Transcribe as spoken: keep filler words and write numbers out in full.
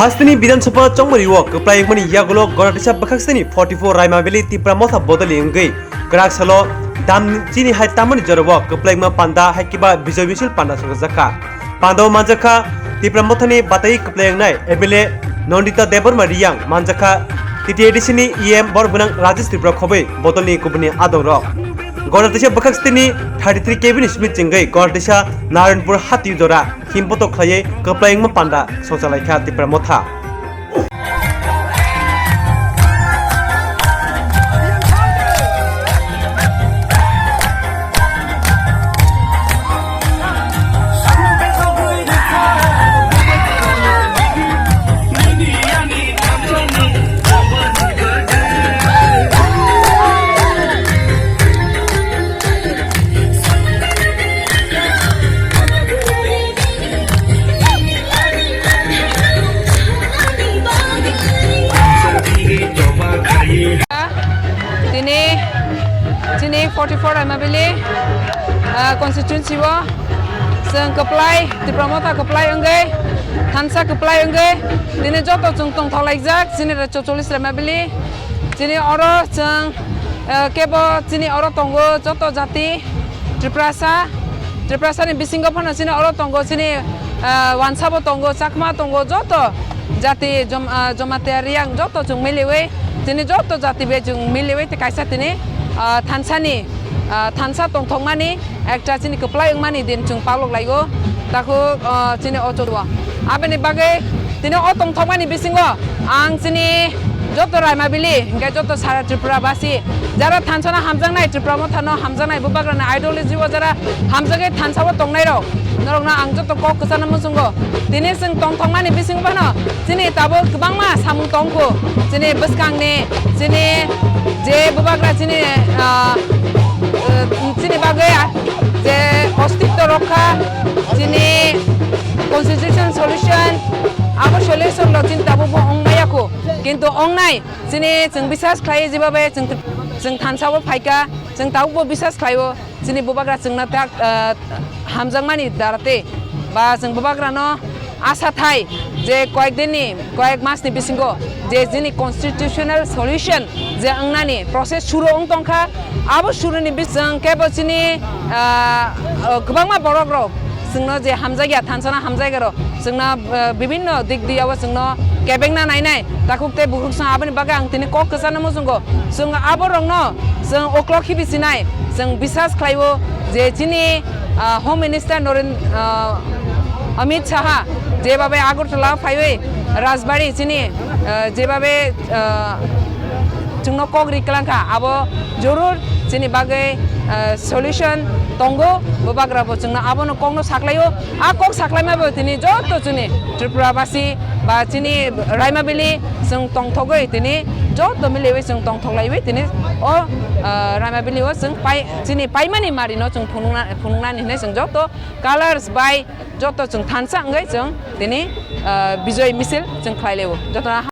Hasteni Bidhan Sabha chongmari o kwplai wngmani yagulo Goratisa bwkhakseni forty four Raima Valley Tipra Motha bodoli wngwi kwrak salo dam chini hai tamani jorao kwplai wngma panda hai kiba Bijoy Misil panda songjakha. Pandao manjakha Tipra Mothani batai kwplai wngnai M L A Nandita Debbarma Riyang, manjakha T T A D C ni E M borok gwnang Rajesh Tripura khobwi bodolni kubuni adongrok. Goratisa bwkhakseni thirty three K V ni simi chingwi Goratisa Narayanpur hati jora himbotok khlaiwi kwplai wngma panda songchalaikha Tipra Motha. Tini chini forty four Raima Valley, ah, constituency o chwng kwplai, Tipra Motha kwplai wngwi, thansa kwplai wngwi, tini joto chwng tongthok laijak, chini raichok chollish Raima Valley, chini oro chwng, ah, kebo chini oro tongo joto jati, Tiprasa, Tiprasani bisingo phano chini oro tongo, chini, ah, Wansabo tongo, Chakma tongo, joto jati Jom-, ah, Jamatia Riyang joto chwng miliwi, chini joto jati bai chwng miliwi tei kaisa tini, ah, thansani, ah, thansa tongthokmani ekta chini kwplai wngmani din chwng palok laigo. Takhuk, ah, chini o chodo. Aboni bagwi tini o tongthokmani bisingo ang chini joto Raima Valley, hingke joto sara Tripura basi, jara thansano hamjaknai, Tipra Mothano hamjaknai, Bubagrani ideology o jara hamjagwi thansa o tongnairok, norokno ang joto kok kwchangno muchungo. Tini chwng tongthokmani bisingo phano chini tabuk kwbangma samung tongkhu, chini bwskangni, chini je Bubagra chini, ah, eh, chini bagwi, ah, je ostitto rokha, chini constitution solution, abo solution rok chini tabuk bo wngmaya khu, kintu wngnai. Chini chwng bisas khlai, jeba bai chwng, chwng thansa o phaikha, chwng tabuk bo bisas khlaio, chini Bubagra chwngno tak, ah, hamjakmani dara tei ba chwng Bubagrano asa thai je koyek dinni, koyek masni bisingo je chini constitutional solution je wngnani process suru wng tongkha, abo suruni bising kebo chini, ah, ah, kwbangma borok rok chwngno je hamjakya, thansano hamjakya rok, chwngno, eh, bibinno dik diya o chwngno kebengna nainai, takhuk tei bukhuk song aboni bagwi ang tini kok kwchangno muchungo. Chwng aborokno chwng uklok khibi sinai, chwng bisas khlaio je chini, ah, Home Minister Naren-, ah, Amit Shah jebabe Agartala phaiwi Rajbari chini, eh, jebabe, eh, chwngno kok ri kwlangkha, abo jorur chini bagwi, eh, solution tongo, Bubagra bo chwngno abono kokno saklaio. A kok saklaima bo tini joto chini Tripura basi ba chini Raima Valley chwng tongthogwi tini joto miliwi chwng tongthoklaiwi tini o, ah, Raima Valley o chwng pai, chini paimani marino chwng phunukna, phunuknani hinwi chwng joto colours bai joto chwng thansa wngwi chwng tini, ah, Bijoy Misil chwng khlai laio. Jotono